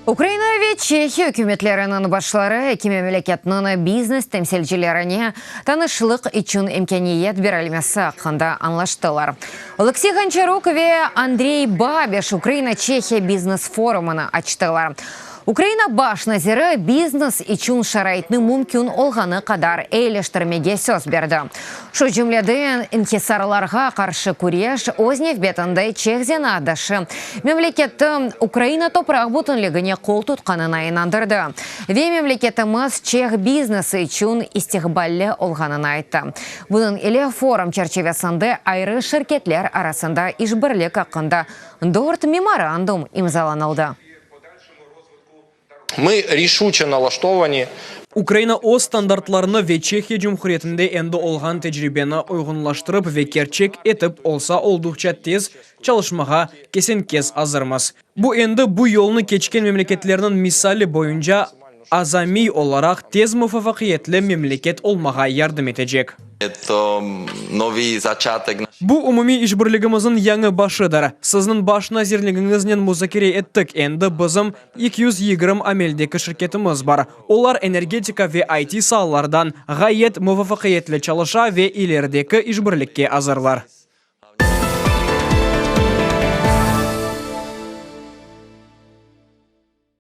Ukraina ve Çehiya ükümetleriniñ başları eki memleketniñ biznes temsilcilerine tanışlıq içün imkâniyet berilmesi aqqında añlaştılar. Oleksiy Ğonçaruk ve Andrey Babiş Ukraina-Çehiya biznes forumını açtılar. Ukraina baş naziri biznes içün şaraitni mümkün olğanı qadar eyileştirmege söz berdi. Şu cümleden, inhisarlarğa qarşı küreş, öz nevbetinde çeh zenaatdaşı memleketi Ukraina topraq bütünligine qol tutqanına inandırdı ve memleketimiz çeh biznesi içün istiqballi olğanını ayttı. Bunıñ ile forum çerçivesinde ayrı şirketler arasında işbirlik aqqında dört memorandum imzalanıldı. Ukraina öz standartlarını ve Çehiya Cumhuriyetinde endi olğan tecribeni uyğunlaştırıp ve kerçek etip olsa olduqça tez çalışmağa kesen-kes azırmız. Bu endi bu yolnı keçken memleketlerniñ misali boyunca azamiy olaraq tez muvafaqiyetli memleket olmağa yardım etecek. Bu umumiy işbirligimizniñ yañı başıdır. Sizniñ baş nazirligiñiznen muzakere ettik, endi bizim 220 ameldeki şirketimiz bar, olar energetika ve IT saalardan ğayet muvafaqiyetli çalışa ve ilerideki işbirlikke azırlar.